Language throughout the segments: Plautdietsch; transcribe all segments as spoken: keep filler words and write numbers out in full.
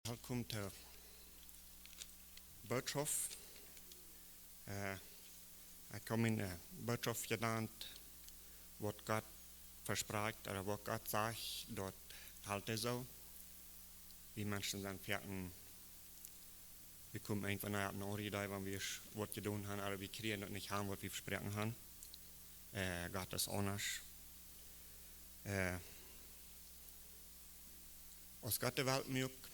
Welkom to Bootschoft. Äh, ekj kom en, äh, Bootschoft jenant, waut Gott vesprakjt, ooda waut Gott sajcht, daut helt hee soo. Wie Menschen sent foaken, wie komen irjentwann opp eene Idee, wan wie waut jedonen haben, ooda wie kjrieen daut nich han, waut wie vesproaken haben. Äh, Gott es aundasch. Äh, aus Gott de Welt muak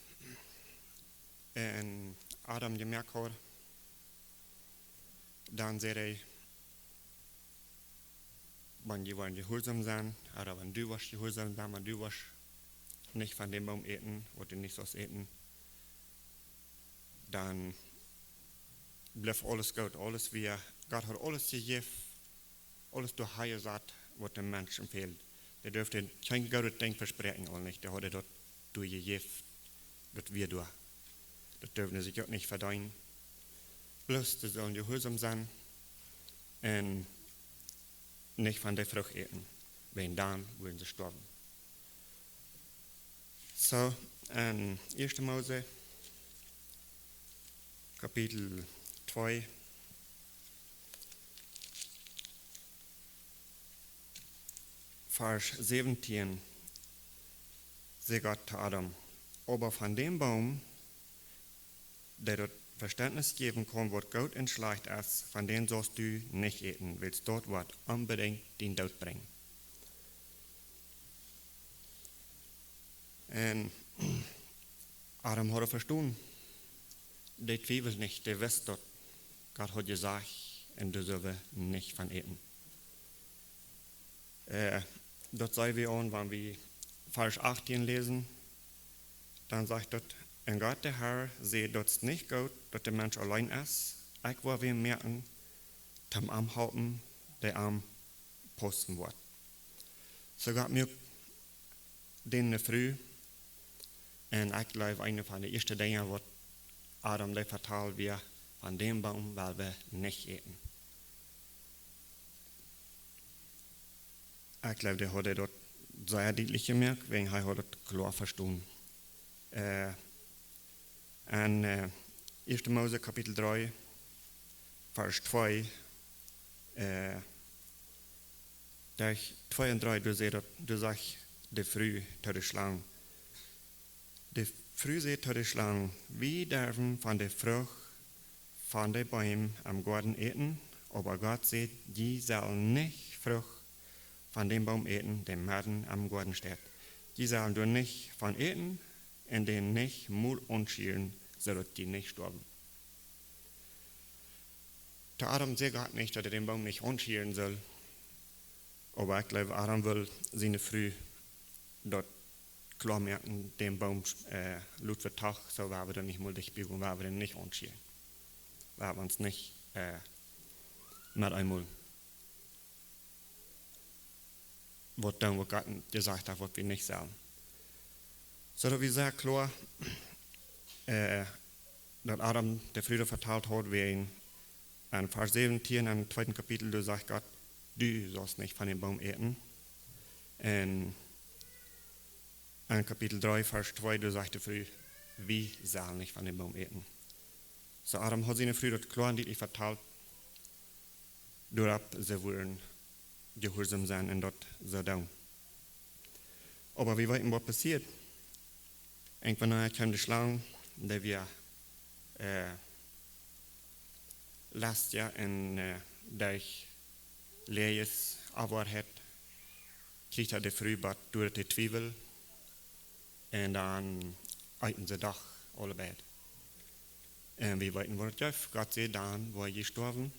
un Adam jemoakt haud, dan säd hee: "Wan jie woaren jehuarsom sennen, ooda wan du woascht jehuarsom sennen, wan du woascht nich von dän Boom äten, waut du nich sust äten, dan blift aules goot." Aules wia, Gott haud aules jejäft, aules doa hanjesat, waut dän Menschen fäld. Dee durften kjeen goodet Dinkj vespräakjen, aul nich. Dee hauden daut doa jejäft, daut wia doa. Daut durften see sikj uk nich vedeenen. Bloos, dee sullen jehuarsom sennen un nich von de Frucht äten, wiels dan wudden see stoawen. Soo, en Ieeschte Mose, Kapitel twee, Varsch säwentieen, sajcht Gott to Adam: "Oba von dän Boom, dee daut Vestentnis jäwen kaun, waut goot un schlajcht es, von dän saust du nich äten, wiels daut woat onbedinjt dän Doot brinjen." Un Adam haud vestonen, dee twieweld nich, dee wist daut Gott haud jesajcht, un doa sull wie nich von äten. Äh, daut seenen wie aun, wan wie Varsch achtieen läsen, dan sajcht daut: "Un Gott de Herr säd: Daut es nich goot, daut de Mensch auleen es. Ekj woa wäm moaken, toom am halpen, dee am paussen woat." Soo Gott muak dän eene Fru, un ekj jleew, eent von de ieeschte Dinja, waut Adam dee vetald, wia: "Von dän Boom well wie nich äten." Ekj jleew, dee haud daut sea dietlich jemoakt, wiels hee haud daut kloa vestonen. Äh, en, äh, Ieeschte Mose Kapitel dree, Varsch twee, äh, doa twee un dree, doa sajcht daut, doa sajcht de Fru to de Schlang, de Fru säd to de Schlang: "Wie derwen von de Frucht von de Beem em Goaden äten, oba Gott säd: Jie sellen nich Frucht von dän Boom äten, dee medden em Goaden steit. Jie sellen doa nich von äten un dän nich mol aunschieren, soo daut jie nich stoawen." To Adam säd Gott nich, daut hee dän Boom nich aunschieren sull. Oba ekj jleew, Adam wull siene Fru daut kloa moaken, dän Boom, äh, lot wie toch, soo woa wie doa nich mol dicht bie gonen, woa wie dän nich aunschieren. Woa wie ons nich, äh, met eemol waut doonen, waut Gott jesajcht haft, waut wie nich sellen. Soo daut wia sea kloa, äh, daut Adam de Fru vetalt haud, wiels en Varsch säwentieen, em tweeden Kapitel, doa sajcht Gott: "Du saust nich von dän Boom äten." Un en Kapitel dree, Varsch twee, doa sajcht de Fru: "Wie sellen nich von dän Boom äten." Soo Adam haud siene Fru daut kloa un dietlich vetalt, doaropp see wudden jehuarsom sennen un daut soo doonen. Oba wie weeten, waut passieed. Irjentwann kjeem de Schlang, dee wia, äh, lestich un, äh, derch Läajes, Onwoarheit, kjrieech hee de Fru bat doa to twieweln. Un dan eeten see doch aule beid. Un wie weeten, waut daut jeef. Gott säd: "Dan woa jie stoawen."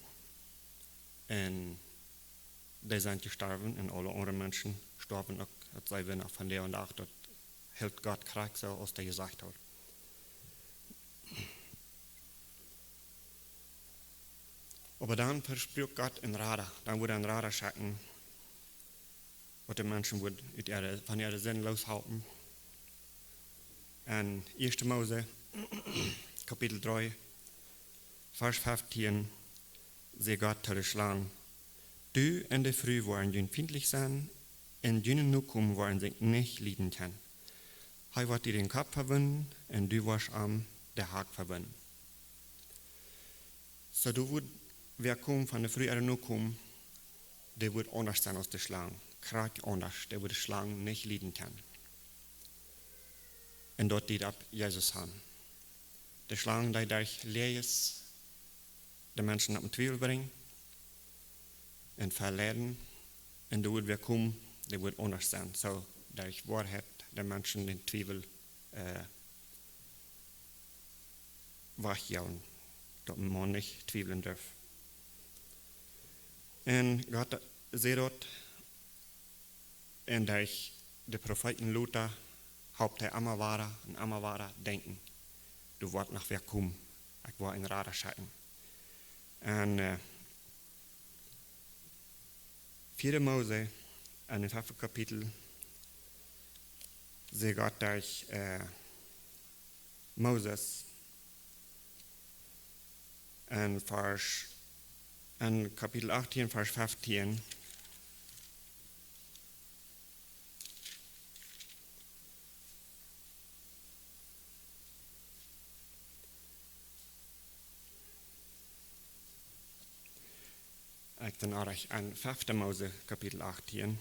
Un dee sent jestorwen un aule aundre Menschen stoawen uk. Daut seenen wie noch vondoag dän Dach, daut hilt Gott krakjt soo, aus hee jesajcht haud. Oba dan vesprakjt Gott een Rada. Dan wudd hee een Rada schekjen, waut de Menschen wudd ut äare, von äare Sind looshalpen. En Ieeschte Mose, Kapitel dree, Varsch feftieen, sajcht Gott to de Schlang: "Du un de Fru woaren junt fientlich sennen, un june Nokomen woaren sikj nich lieden kjennen. Hee woat die dän Kopp vewunden un du woascht am de Hak vewunden. Soo, doa woat wäa komen von de Fru äare Nokomen, dee woat aundasch sennen aus de Schlang. Krakjt aundasch, dee woat de Schlang nich lieden kjennen. Un daut deed opp Jesus han. De Schlang, dee derch Läajes de Menschen opp dän Twiewel brinjen un veleiden. Un doa woat wäa komen, dee woat aundasch sennen. Soo, derch Woarheit de Menschen dän Twiewel, äh, wajchjoagen, daut maun nich twiewlen darf. Un Gott säd daut, un derch de Profeeten lota halpt hee emma wada un emma wada denkjen: Doa woat noch wäa komen. Ekj woa een Rada schekjen. Un, äh, vieede Mose, en daut fefte Kapitel, sajcht Gott derch, äh, Moses en Varsch, en Kapitel achtieen, Varsch feftieen. Ekj dan oarich en fefte Mose, Kapitel achtieen.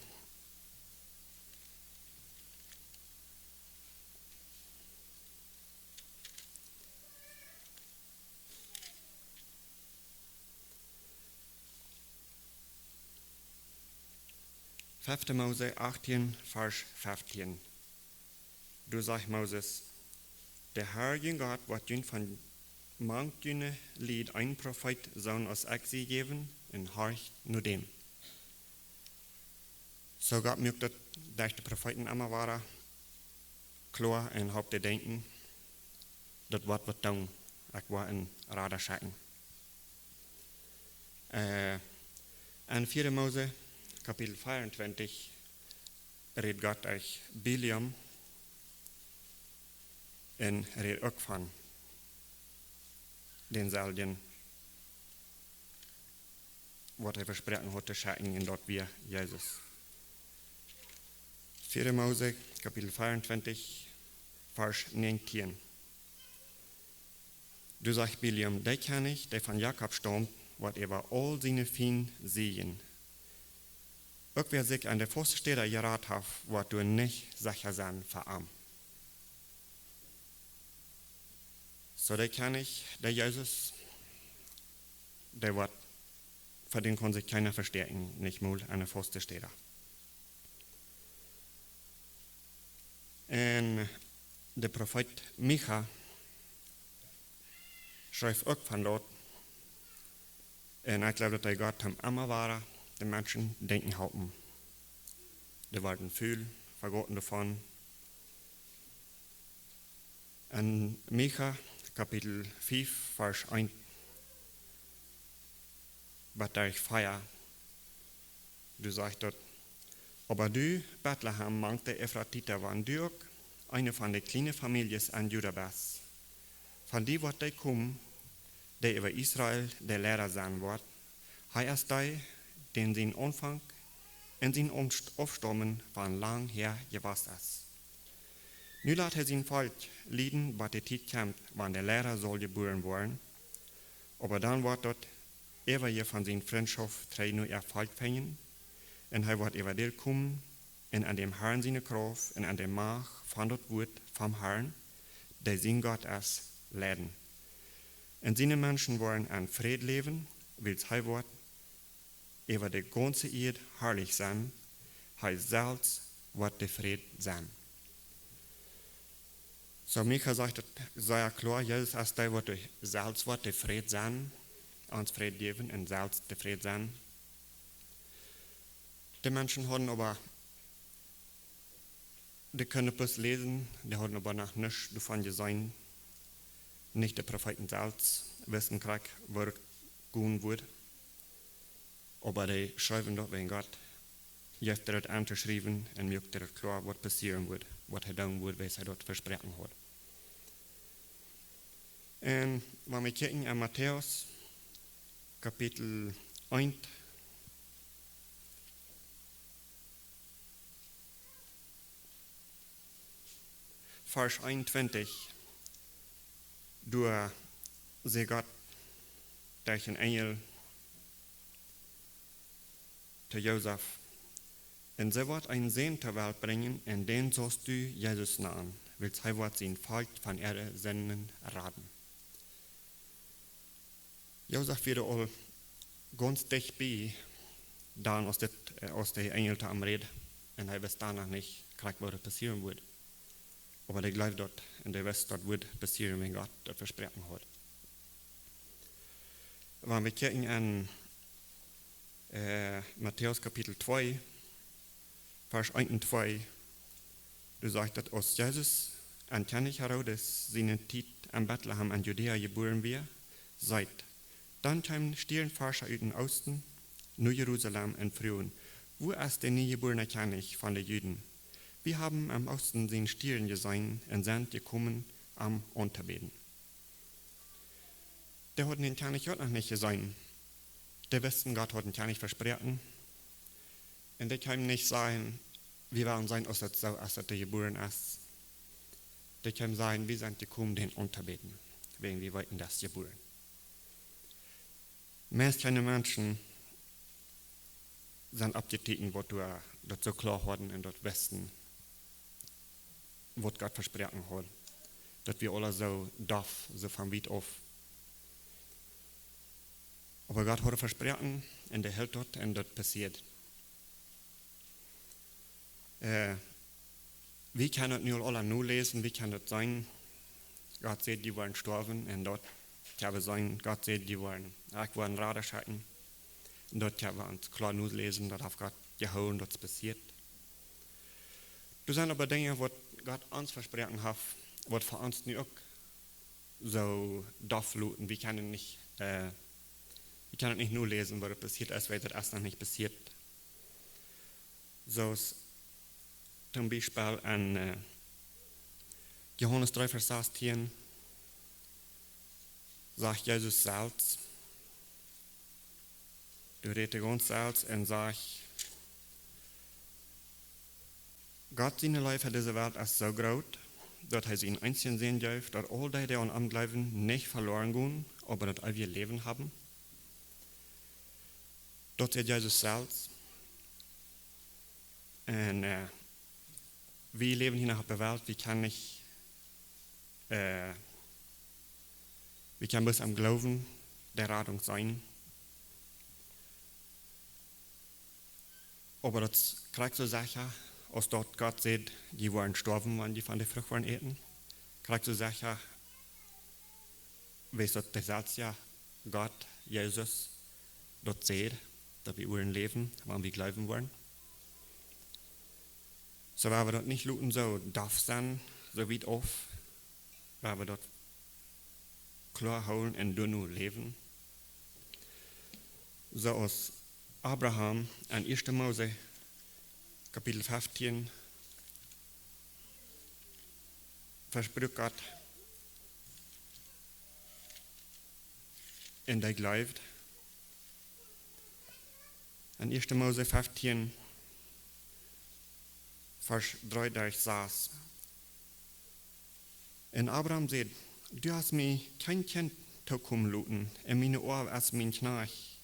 Fefte Mose achtieen, Varsch feftieen. Doa sajcht Moses: De Herr, jun Gott, woat junt von mank june Lied een Profeet, soo aus ekj sie, jäwen, un horcht no däm. Soo Gott muak daut derch de Profeeten emma wada kloa un halpt dee denkjen: Daut woat waut doonen. Ekj woa een Rada schekjen. Äh, en vieede Mose, Kapitel vieeuntwintich, rät Gott derch Bileam un rät uk von dänselwjen, waut hee vesproaken haud to schekjen, un daut wia Jesus. Vieede Mose, Kapitel vieeuntwintich, Varsch näajentieen. Doa sajcht Bileam: De Kjennich, dee von Jakob staumt, woat äwa aul siene Fiend siegen. Uk wäa sikj aun de faste Städ jerat haft, woat doa nich secha sennen fa am. Soo, de Kjennich, de Jesus, dee woat, fa dän kaun sikj kjeena vestäakjen, nich mol aun de faste Städ. Un de Profeet Micha schrift uk von daut. Un ekj jleew, daut dee Gott am emma wada de Menschen denkjen halpen. Dee worden ful, vegoten doavon. En Micha, Kapitel fief, Varsch eent bat vea, doa sajcht daut: Oba du, Betlehem, mank de Efratita, wan du uk eene von de kjliene Famieljes en Juda best, von die woat dee komen, dee äwa Israel de Liera sennen woat. Hee es dee, dän sien Aunfank un sien Aunst-, Aufstaumen von lang häa jewast es. Nu lat hee sien Volkj lieden, bat de Tiet kjemt, wan de Liera saul jebuaren woaren. Oba dan woat daut Äwaje von siene Frintschoft trigj no äa Volkj finjen, un hee woat äwa dee komen, un aun däm Herrn siene Krauft un aun de Macht von daut Wuat vom Herrn, dee sien Gott es, lieden. Un siene Menschen woaren en Fräd läwen, wiels hee woat äwa de gaunze Ieed harlich sennen, hee selfst woat de Fräd sennen. Soo, Micha sajcht daut sea kloa: Jesus es dee, waut de, selfst woat de Fräd sennen, ons Fräd jäwen un selfst de Fräd sennen. De Menschen hauden oba, dee kunnen bloos läsen, dee hauden oba noch nuscht doavon jeseenen. Nich de Profeeten selfst wisten krakjt, woo daut gonen wudd. Oba dee schreewen daut, wäajen Gott jeef dee daut aun to schriewen un muak dee daut kloa, waut passieren wudd, waut hee doonen wudd, wiels hee daut vesproaken haud. Un wan wie kjikjen en Matäus, Kapitel eent, Varsch eenuntwintich, doa säd Gott derch een Enjel to Josef: "Un see woat eenen Sän to Welt brinjen, un dän saust du Jesus nanen, wiels hee woat sien Volkj von äare Sinden raden." Josef wia aul gaunz dicht bie, dan aus dit, äh, aus de Enjel to am räd, un hee wist dan noch nich krakjt, waut doa passieren wudd. Oba hee jleewd daut, un hee wist, daut wudd passieren, wan Gott daut vesproaken haud. Wan wie kjikjen en, äh, Matäus Kapitel twee, Varsch eent un twee, doa sajcht daut: "Aus Jesus en Kjennich Herodes siene Tiet en Betlehem en Judäa jebuaren wia, sajcht, dan kjeemen Stierenforscha ut dän Oosten no Jerusalem un fruagen: 'Wua es de niejebuarne Kjennich von de Juden? Wie haben em Oosten sienen Stieren jeseenen un sent jekomen, am auntobäden.'" Dee hauden dän Kjennich uk noch nich jeseenen. Dee wisten, Gott haud een Kjennich vesproaken. Un dee kjeemen nich sajen: "Wie wellen seenen, aus daut soo es, daut dee jebuaren es." Dee kjeemen sajen: "Wie sent jekomen, dän auntobäden, wäajen wie weeten, dee es jebuaren." Meist kjeene Menschen sent oppjeteekjent, waut doa daut soo kloa hauden un daut wisten, waut Gott vesproaken haud. Daut wia aules soo doff, soo von wiet auf. Oba Gott haud vesproaken, un hee hilt daut, un daut passieed. Äh, wie kjennen daut nu aul aula noläsen, wie kjennen daut seenen. Gott säd, dee woaren stoawen, un daut kjenn wie seenen. Gott säd, dee woaren, ekj woa een Rada schekjen. Un daut kjenn wie ons kloa noläsen, daut haft Gott jehoolen, daut passieed. Doa sent oba Dinja, waut Gott ons vesproaken haft, waut fa ons nu uk soo doff loten. Wie kjennen nich, äh, wie kjennen nich noläsen, waut passieet es, wiels daut es noch nich passieet. Soo aus toom Biespel en, äh, Johanes dree, Varsch sastieen, sajcht Jesus selfst, doa rät hee gaunz selfst un sajcht: "Gott siene Leew fa dise Welt es soo groot, daut hee sienen eensjen Sän jeef, daut aul dee, dee aun am jleewen, nich veloaren gonen, oba daut eewje Läwen haben." Daut sajcht Jesus selfst. Un, äh, wie läwen hia noch opp de Welt, wie kjennen nich, äh, wie kjennen bloos aum Gloowen de Radunk seenen. Oba daut es krakjt soo secha, aus daut Gott sajcht, dee woaren stoawen, wan dee von de Frucht woaren äten. Krakjt soo secha, wiels daut de selwja Gott, Jesus, daut sajcht, daut wie woaren läwen, wan wie gloowen woaren. Soo, wan wie daut nich loten soo doff sennen, soo wiet auf, wan wie daut kloa hoolen un doano läwen. Soo aus Abraham en Ieeschte Mose, Kapitel feftieen, vespruak Gott, un hee jleewd. En Ieeschte Mose feftieen, Varsch dree derch sas. Un Abraham säd: "Du hast mie kjeen Kjint tookomen loten, un mien Oaw es mien Kjnajcht,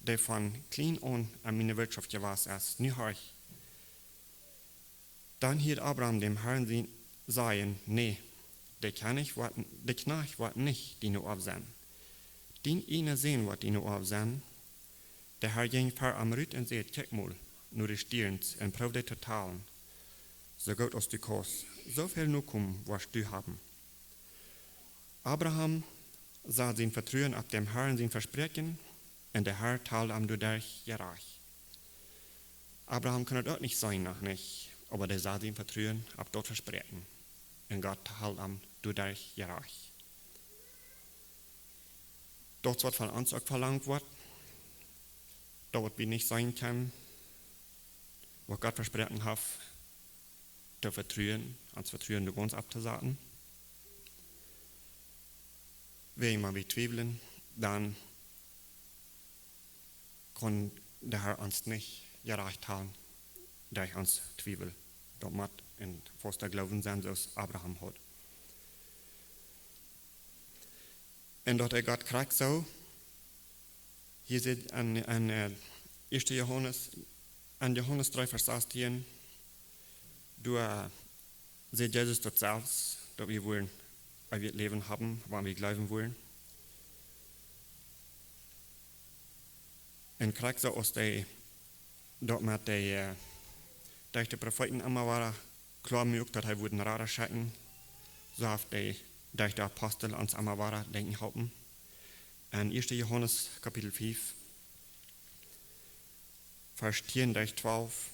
dee von kjlien aun en miene Wirtschoft jewast es. Nu horch." Dan hieed Abraham däm Harn sien sajen: "Nä, de Kjnajcht woat, de Kjnajcht woat nich dien Oaw sennen. Dien eena Sän woat dien Oaw sennen." De Har jinkj ver am rut un säd: "Kjikj mol no de Stierns un proow dee to talen, soo goot aus du kaust. Soo väl Nokomen woascht du haben." Abraham sad sien Vetruen opp däm Harn sien Vespräakjen, un de Har tald am doaderch jerajcht. Abraham kunn daut uk nich seenen, noch nich, oba dee sad sien Vetruen opp daut Vespräakjen, un Gott tald am doaderch jerajcht. Daut es waut von ons uk velangt woat, daut wie nich seenen kjennen, waut Gott vespräakjen haft, to vetruen, ons Vetruen doa gaunz auftosaten. Wan wie twiewlen, dan kaun de Har ons nich jerajcht hoolen derch ons Twiewel. Daut mott un fausta Gloowen sennen, soo aus Abraham haud. Un daut hee Gott krakjt soo, hia sent en, en, äh, ieeschte Johanes, en Johanes dree Varsch sastieen, doa sajcht Jesus daut selfst, daut wie wellen eewjet Läwen haben, wan wie gloowen wellen. Un krakjt soo aus hee daut met de, äh, derch de Profeeten emma wada kloa muak, daut hee wudd een Rada schekjen, soo haft hee derch de Apostel ons emma wada denkjen halpen. En ieeschte Johanes Kapitel fief, Varsch tieen derch twalf,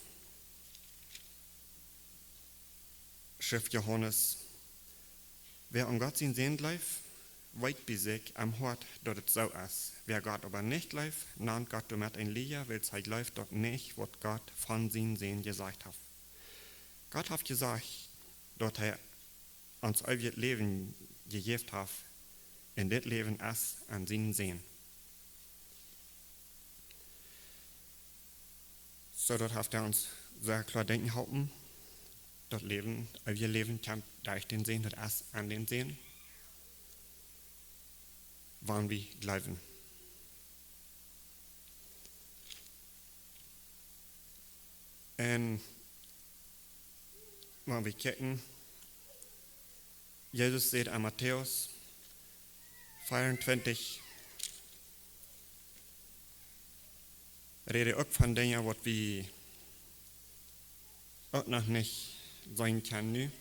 schrift Johanes: Wäa aun Gott sienen Sän jleeft, weet bie sikj em Hoat, daut et soo es. Wäa Gott oba nich jleeft, nant Gott doamet een Lieja, wiels hee jleeft daut nich, waut Gott von sienen Sän jesajcht haft. Gott haft jesajcht, daut hee ons eewjet Läwen jejäft haft, un dit Läwen es en sienen Sän. Soo daut haft hee ons sea kloa denkjen halpen, daut Läwen, eewjet Läwen kjemt derch dän Sän, daut es en dän Sän, wan wie jleewen. Un wan wie kjikjen, Jesus sajcht en Matäus vea un twintich, rät hee uk von Dinja, waut wie uk noch nich seenen kjennen nu.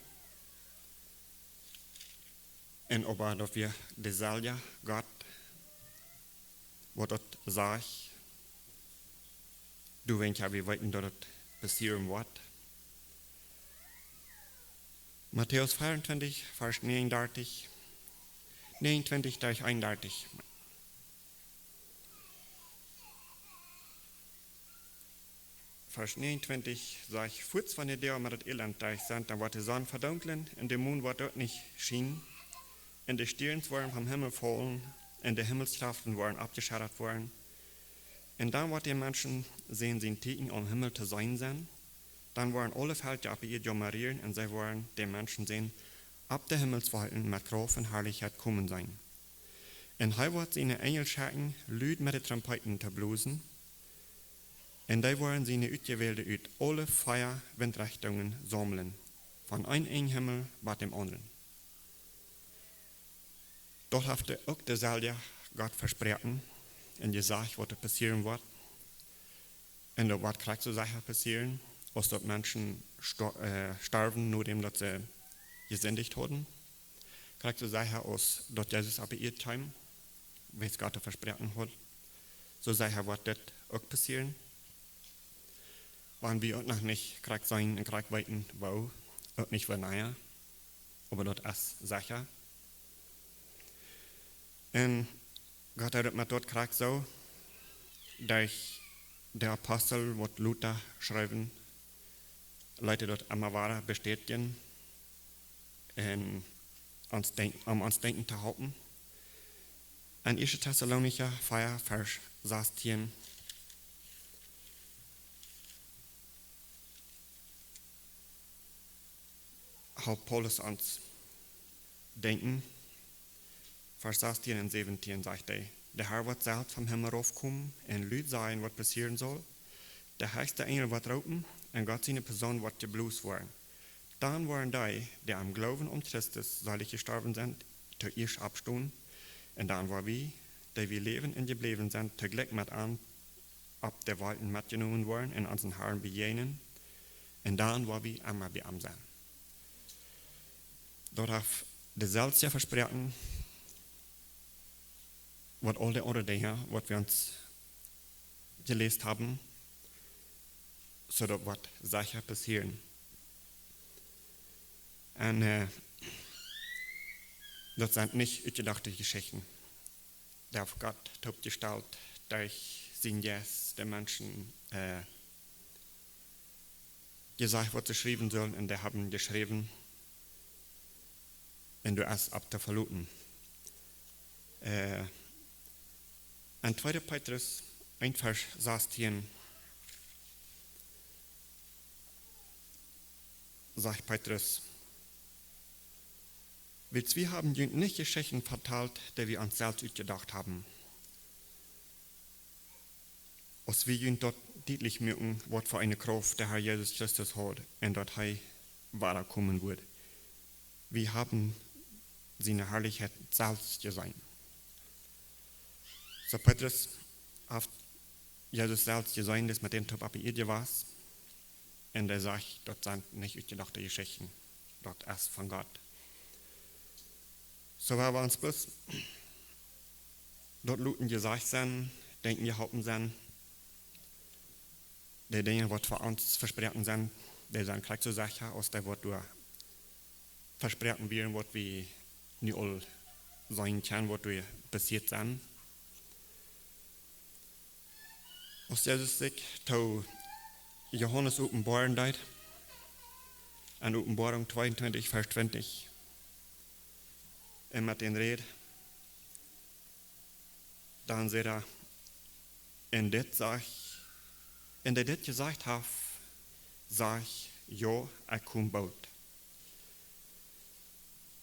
Un oba daut wia deselwja Gott, waut daut sajcht, doawäajen kjenn wie weeten, daut et passieren woat. Matäus vea un twintich, Varsch näajen un dartich, näajen un twintich derch een un dartich. Varsch näajen un twintich sajcht: Fuaz wan de Doag met daut Elend derch sent, dan woat de Sonn vedunklen un de Mon woat uk nich schienen, un de Stierns woaren vom Himmel faulen, un de Himmelskjraften woaren aufjeschaudat woaren. Un dan woat de Menschensän sien Tieekjen aum Himmel to seenen sennen. Dan woaren aule Velkja opp de Ieed jaumren, un see woaren dän Menschensän opp de Himmelswolkjen met Krauft un Harlichkjeit komen seenen. Un hee woat siene Enjel schekjen, lud met de Trompeeten to blosen, un dee woaren siene Utjewälde ut aule vea Windrechtungen saumlen, von een Enj Himmel bat däm aundren. Daut haft uk deselwja Gott vesproaken un jesajcht, waut doa passieren woat. Un daut woat krakjt soo secha passieren, aus daut Menschen sto-, äh, storwen, nodäm daut see jesindicht hauden. Krakjt soo secha aus daut Jesus opp de Ieed kjeem, wiels Gott daut vesproaken haud. Soo secha woat dit uk passieren. Wan wie uk noch nich krakjt seenen un krakjt weeten, woo, uk nich wanea, oba daut es secha. Un Gott haud daut met daut krakjt soo, derch de Apostel, waut Luther schreewen, leet hee daut emma wada bestätjen un ons denkj-, om ons denkjen to halpen. En ieeschte Tessalonicha vea, Varsch sastieen, halpt Paulus ons denkjen. Varsch sastieen un säwentieen sajcht hee: De Herr woat selfst vom Himmel raufkomen un lud sajen, waut passieren saul. De hechste Enjel woat roopen un Gott siene Posaun woat jeblost woaren. Dan woaren dee, dee aum Gloowen aun Christus seelich jestorwen sent, toieescht oppstonen. Un dan woa wie, dee wie läwen un jebläwen sent, toojlikj met an opp de Wolkjen metjenomen woaren un onsen Herrn bejäajnen. Un dan woa wie emma bie am sennen. Daut haft deselwja vesproaken, waut aul de aundre Dinja, waut wie ons jeläst haben, soo daut woat secha passieren. Un, äh, daut sent nich utjedochte Jeschichten. Daut haft Gott toopjestalt derch sienen Jeist de Menschen, äh, jesajcht, waut see schriewen sullen, un dee haben jeschräwen. Un doa es opp to veloten. Äh, en tweede Petrus een Varsch sastieen sajcht Petrus: Wiels wie haben junt nich Jeschichten vetalt, dee wie ons selfst utjedocht haben, aus wie junt daut dietlich muaken, waut fa eene Krauft de Herr Jesus Christus haud un daut hee wada komen wudd. Wie haben siene Harlichkjeit selfst jeseenen. Soo Petrus haft Jesus selfst jeseenen, dee es met dän toop oppe Ieed jewast. Un hee sajcht, daut sent nich utjedochte Jeschichten. Daut es von Gott. Soo woa wie ons bloos daut loten jesajcht sennen, denkjen jeholpen sennen, de Dinja, waut fa ons vesproaken sent, dee sent krakjt soo secha aus dee, waut doa vesproaken wieren, waut wie nu aul seenen kjennen, waut doa passieet sent. Aus Jesus sikj to Johanes openboaren deed, en Openboarunk tweeuntwintich, Varsch twintich, un met dän räd, dan säd hee: Un dit sajcht, un dee dit jesajcht haft, sajcht: Jo, ekj kom boolt.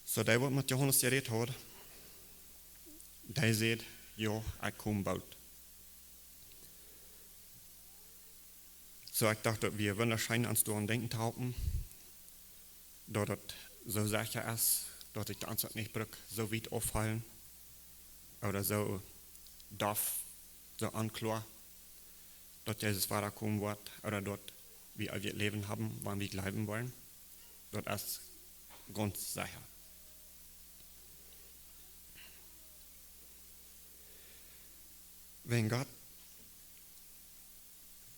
Soo dee, waut met Johanes jerät haud, dee säd: Jo, ekj kom boolt. Soo ekj docht, daut wia wundascheen, ons doaraun denkjen to halpen, daut daut soo secha es, daut ekj de Aunsaag nich bruck soo wiet aufhoolen ooda soo doaf, soo onkloa, daut Jesus wada komen woat ooda daut wie eewjet Läwen haben, wan wie jleewen woaren. Daut es gaunz secha. Wan Gott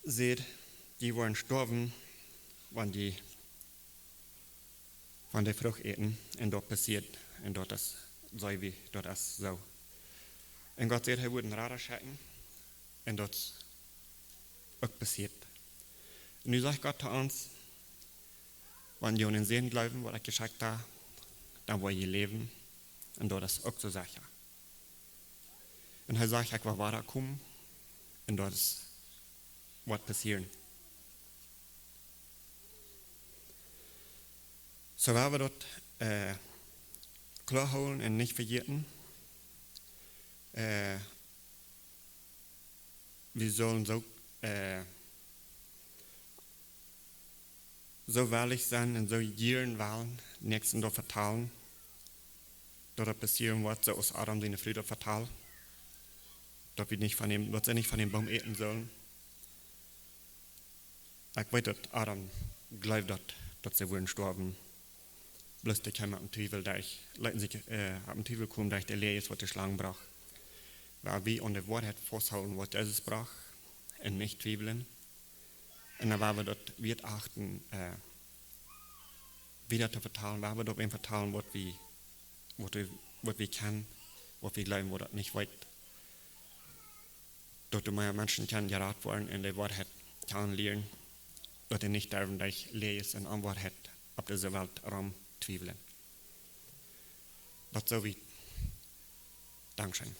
sajcht: Jie woaren stoawen, wan jie von de Frucht äten, un daut passieet, un daut es, saj wie, daut es soo. Un Gott säd, hee wudd een Rada schekjen, un daut es uk passieet. Nu sajcht Gott to ons: Wan jie aun dän Sän jleewen, waut ekj jeschekjt hab, dan woa jie läwen, un daut es uk soo secha. Un hee sajcht: Ekj woa wada komen, un daut es, woat passieren. Soo woa wie daut, äh, kloa hoolen un nich vejäten. Äh, wie sellen soo, äh, soo wellich sennen un soo jieren wellen, Näakjsten daut vetalen, daut daut passieren woat, soo aus Adam siene Fru daut vetald, daut wie nich von däm, daut see nich von däm Boom äten sellen. Ekj weet, daut Adam jleewd daut, daut see wudden stoawen. Bloos dee kjeem opp een Twiewel, dee ekj, leeten sikj, äh, opp een Twiewel komen, dee ekj de Läajes, waut de Schlang brocht. Wan wie aun de Woarheit fausthoolen, waut Jesus brocht, un nich twiewlen, un dan woa wie daut wieet achten, äh, wieda to vetalen, woa wie daut wäm vetalen, waut wie, waut wie, waut wie kjennen, waut wie jleewen, waut daut nich weet. Daut doa mea Menschen kjennen jerat woaren un de Woarheit kjanen lieren, daut dee nich derwen derch Läajes un Onwoarheit opp dise Welt rom twiewlen. Daut soo wiet. Dankscheen.